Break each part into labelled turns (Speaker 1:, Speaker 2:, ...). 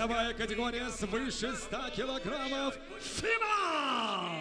Speaker 1: Весовая категория свыше 100 килограммов. Финал!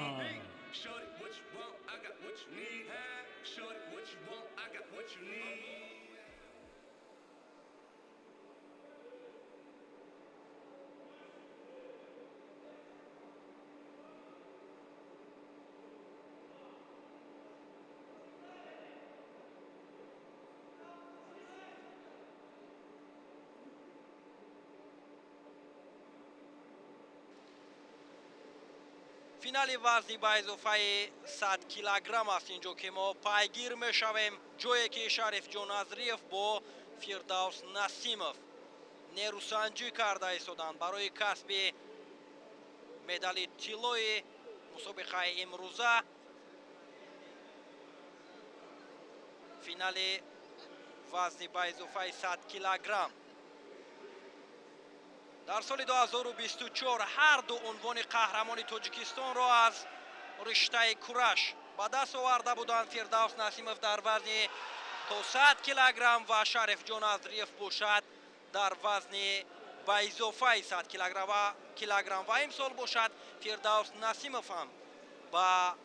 Speaker 2: Финали вазни ба изофаи 100 килограмм аст инҷо ки мо пайгир мешавем, ҷое ки Шарифҷон Азриев бо Фирдавс Насимов нерӯсанҷӣ карда истоданд барои касби медали тиллои мусобиқаи имрӯза. Финали вазни ба изофаи 100 килограмм. Дар соли 2024 ҳар ду унвони қаҳрамони Тоҷикистонро аз риштаи кураш ба даст оварда буданд. Фирдавс Насимов дар вазни то 100 килограмм ва Шарифҷон Азриев бошад дар вазни ба изофаи 100 килограмм ва имсол бошад Фирдавс Насимов ҳам ба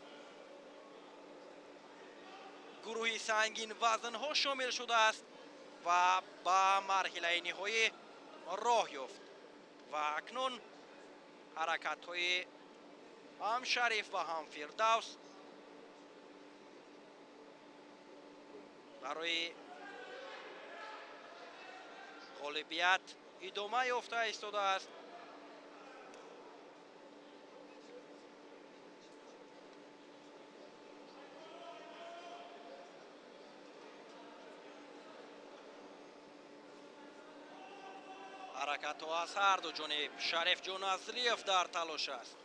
Speaker 2: гурӯҳи сангин вазнҳо шомил шудааст ва ба марҳилаи ниҳоӣ роҳ ёфт. Ва акнун ҳаракатҳои ҳам Шариф ва ҳам Фирдавс барои ғолибият идома ёфта истодааст. Ҳаракатҳо аз ҳар ду ҷониб. Шарифҷон Азриев дар талош аст.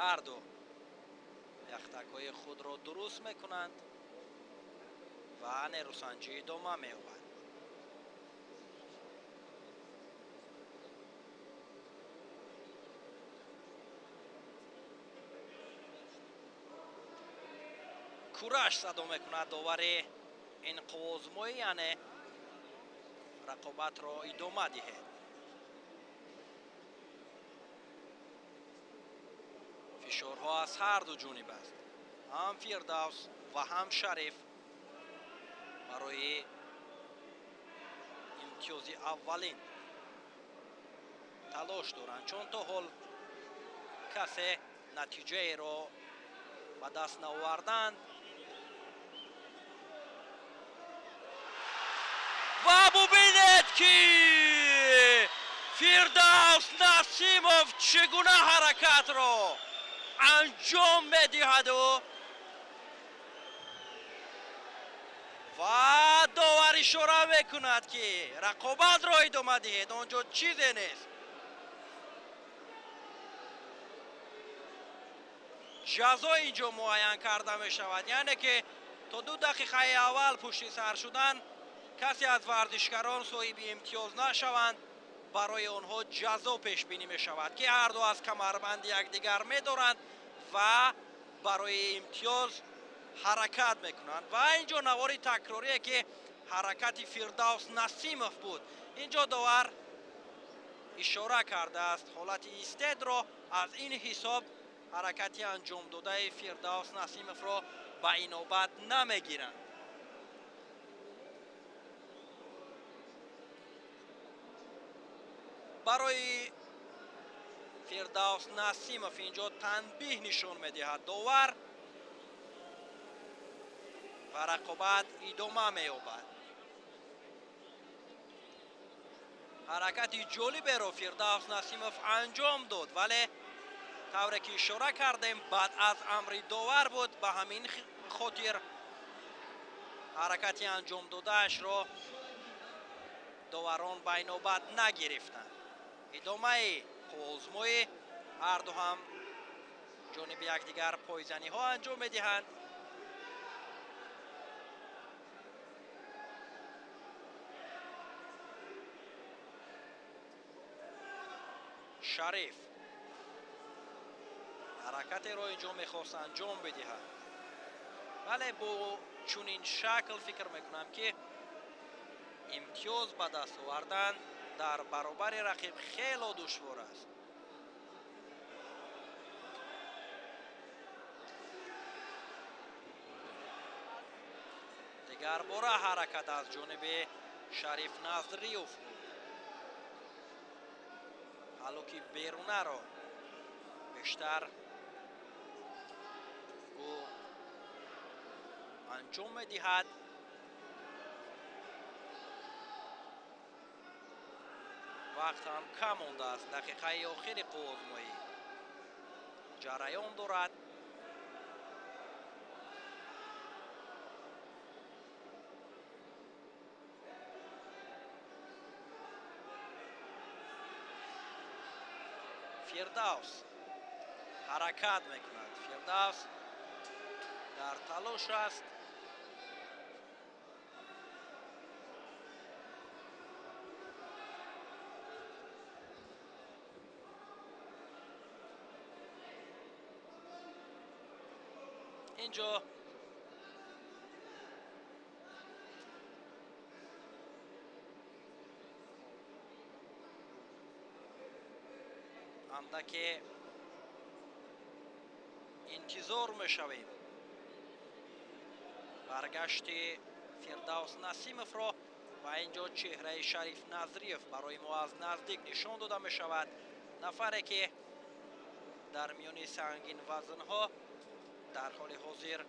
Speaker 2: Ҳар ду яхтакҳои худро дуруст мекунанд ва нерӯсанҷӣ идома меёбад. Кураш садо мекунад довари ин қувваозмоӣ, яъне рақобатро идома диҳед. Фишорҳо аз ҳар ду ҷониб аст. Ҳам Фирдавс ва ҳам Шариф барои имтиёзи аввалин талош доранд, чун то ҳол касе натиҷаеро ба даст наоварданд. Ва бубинед ки Фирдавс Насимов чӣ гуна ҳаракатро анҷом медиҳаду ва довар ишора мекунад ки рақобатро идома диҳед, он ҷо чизе нест. Ҷазо инҷо муайян карда мешавад, яъне ки то 2 дақиқаи аввал пушти сар шудан касе аз варзишгарон соҳиби имтиёз нашаванд, барои онҳо ҷазо пешбинӣ мешавад ки ҳар ду аз камарбанди якдигар медоранд ва барои имтиёз ҳаракат мекунанд. Ва инҷо навори такрорие ки ҳаракати Фирдавс Насимов буд. Инҷо довар ишора кардааст ҳолати истедро, аз ин ҳисоб ҳаракати анҷомдодаи Фирдавс Насимовро ба инобат намегиранд. Барои Фирдавс Насимов инҷо танбиҳ нишон медиҳад довар ва рақобат идома меёбад. Ҳаракати ҷолиберо Фирдавс Насимов анҷом дод, вале тавре ки ишора кардем баъд аз амри довар буд, ба ҳамин хотир ҳаракати анҷомдодаашро доварон ба инобат нагирифтанд. Идомаи қувваозмоӣ ҳар ду ҳам ҷониби якдигар пойзаниҳо анҷом медиҳанд. Шариф ҳаракатеро инҷо мехост анҷом бидиҳад, вале бо чунин шакл фикр мекунам, ки имтиёз ба даст овардан дар баробари рақиб хело душвор аст. Дигарбора ҳаракат аз ҷониби Шариф Назриев буд. Ҳалуки берунаро бештар ӯ анҷом медиҳад. Вақт ҳам кам мондааст, дақиқаи охири қувваозмоӣ ҷараён дорад. Фирдавс ҳаракат мекунад. Фирдавс дар талош аст. Инҷо андаке интизор мешавем баргашти Фирдавс Насимовро ва инҷо чеҳраи Шариф Назриев барои мо аз наздик нишон дода мешавад. Нафаре ки дар миёни сангин вазнҳо дар ҳоли ҳозир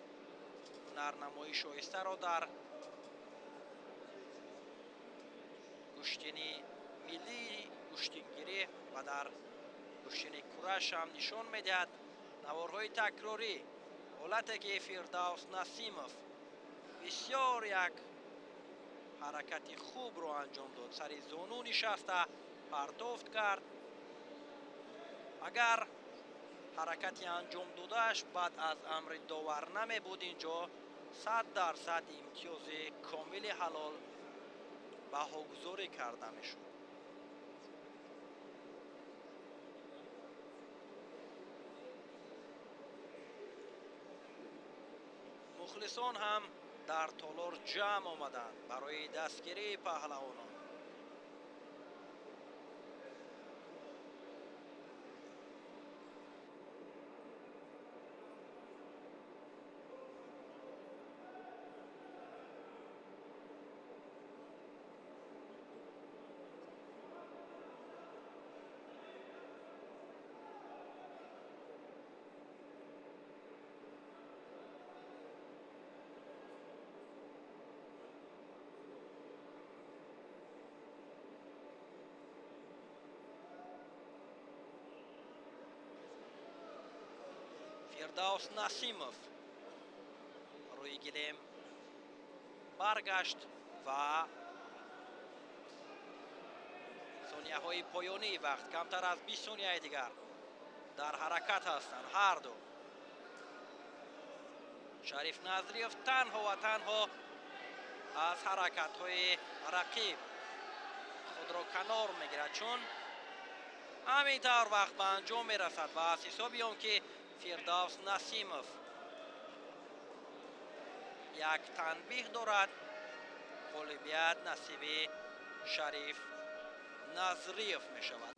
Speaker 2: ҳунарнамоии шоистаро дар гӯштини миллии гӯштингирӣ ва дар гӯштини кураш ҳам нишон медиҳад. Наворҳои такрорӣ ҳолате ки Фирдавс Насимов бисёр як ҳаракати хубро анҷом дод, сари зону нишаста партофт кард. Агар ҳаракати анҷом додааш баъд аз амри довар намебуд, инҷо 100% имтиёзи комили ҳалол баҳогузорӣ карда мешуд. Мухлисон ҳам дар толор ҷамъ омаданд барои дастгирии паҳлавонон. Фирдавс Насимов рӯи гилем баргашт ва сонияҳои поёнии вақт камтар аз 20 сонияи дигар дар ҳаракат ҳастанд ҳар ду. Шариф Назриев танҳо ва танҳо аз ҳаракатҳои рақиб худро канор мегирад, чун ҳамин тавр вақт ба анҷом мерасад ва аз ҳисоби он ки Фирдавс Насимов як танбиҳ дорад, ғолибият насиби Шариф Назриев мешавад.